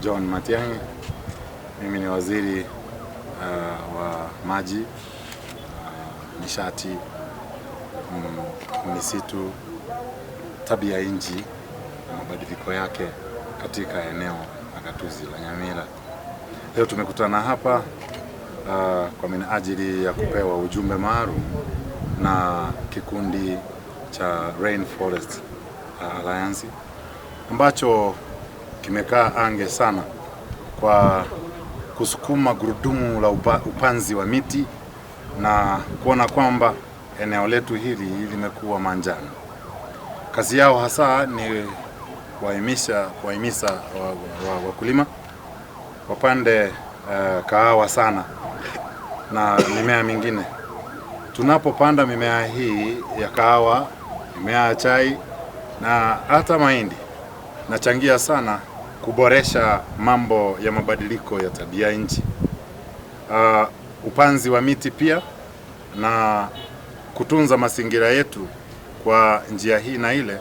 John Matiang'i. Mimi ni waziri wa maji, nishati, misitu, tabia nchi na mabadiliko yake katika eneo la gatuzi la Nyamira. Leo tumekutana hapa kwa minajili ya kupewa ujumbe maalum na kikundi cha Rainforest Alliance ambacho kimekaa ange sana kwa kusukuma gurudumu la upanzi wa miti na kuona kwamba eneo letu hili limekuwa manjano. Kazi yao hasa ni kuwahimiza wakulima wapande kahawa sana na mimea mingine. Tunapopanda mimea hii ya kahawa, mimea ya chai na hata mahindi, nachangia sana kuboresha mambo ya mabadiliko ya tabia nchi. Upanzi wa miti pia na kutunza mazingira yetu kwa njia hii na ile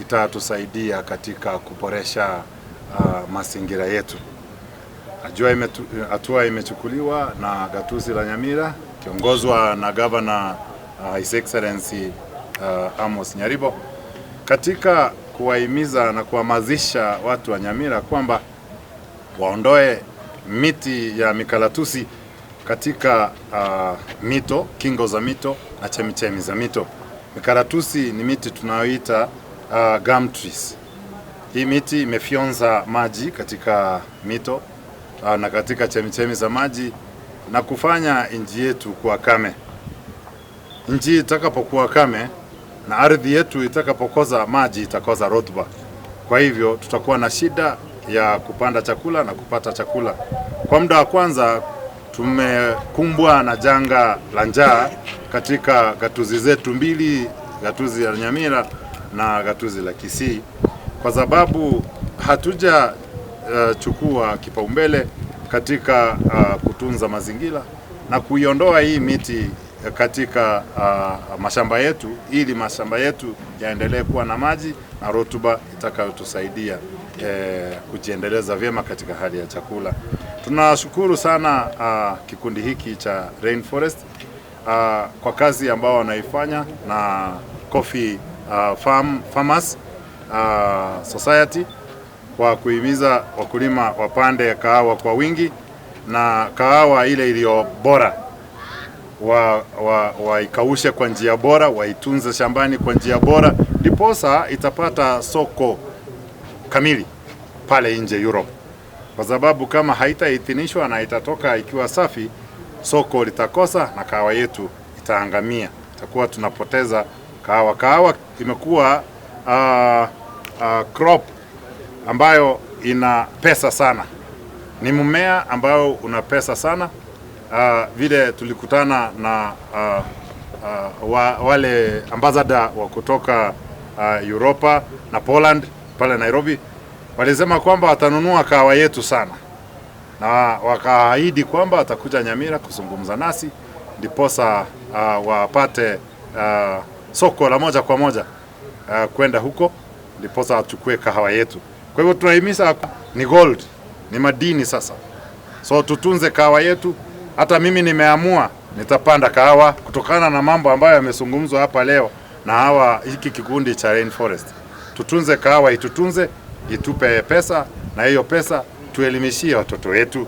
itatusaidia katika kuboresha mazingira yetu. Hatua imechukuliwa na gatuzi la Nyamira kiongozwa na gavana His Excellency Amos Nyaribo katika kuwahimiza na kuhamasisha watu wa Nyamira kwamba waondoe miti ya mikaratusi katika mito, kingo za mito na chemichemi za mito. Mikaratusi ni miti tunayoita gum trees. Hii miti imefyonza maji katika mito na katika chemichemi za maji na kufanya nchi yetu kuwa kame. Nchi itakapokuwa kame na ardhi yetu itakapokosa maji itakosa rutuba. Kwa hivyo tutakuwa na shida ya kupanda chakula na kupata chakula. Kwa muda wa kwanza tumekumbwa na janga la njaa katika gatuzi zetu mbili, gatuzi la Nyamira na gatuzi la Kisii, kwa sababu hatuja chukua kipaumbele katika kutunza mazingira na kuiondoa hii miti katika mashamba yetu ili mashamba yetu yaendelee kuwa na maji na rutuba itakayotusaidia kujiendeleza vyema katika hali ya chakula. Tunashukuru sana kikundi hiki cha Rainforest kwa kazi ambao wanaifanya na Coffee Farmers Society kwa kuhimiza wakulima wapande kahawa kwa wingi na kahawa ile iliyo bora waikaushe kwa njia bora, waitunze shambani kwa njia bora, ndiposa itapata soko kamili pale nje Europe, kwa sababu kama haitaidhinishwa na itatoka ikiwa safi, soko litakosa na kahawa yetu itaangamia, itakuwa tunapoteza kahawa. Kahawa imekuwa crop ambayo ina pesa sana, ni mmea ambao una pesa sana. Vile tulikutana na wale ambassador wa kutoka Europa na Poland pale Nairobi, walisema kwamba watanunua kahawa yetu sana, na wakaahidi kwamba watakuja Nyamira kuzungumza nasi ndiposa wapate soko la moja kwa moja kwenda huko, ndiposa wachukue kahawa yetu. Kwa hivyo tunahimiza, ni gold, ni madini sasa, so tutunze kahawa yetu. Hata mimi nimeamua nitapanda kahawa kutokana na mambo ambayo yamezungumzwa hapa leo na hawa hiki kikundi cha Rainforest. Tutunze kahawa, itutunze, itupe pesa, na hiyo pesa tuelimishie watoto wetu.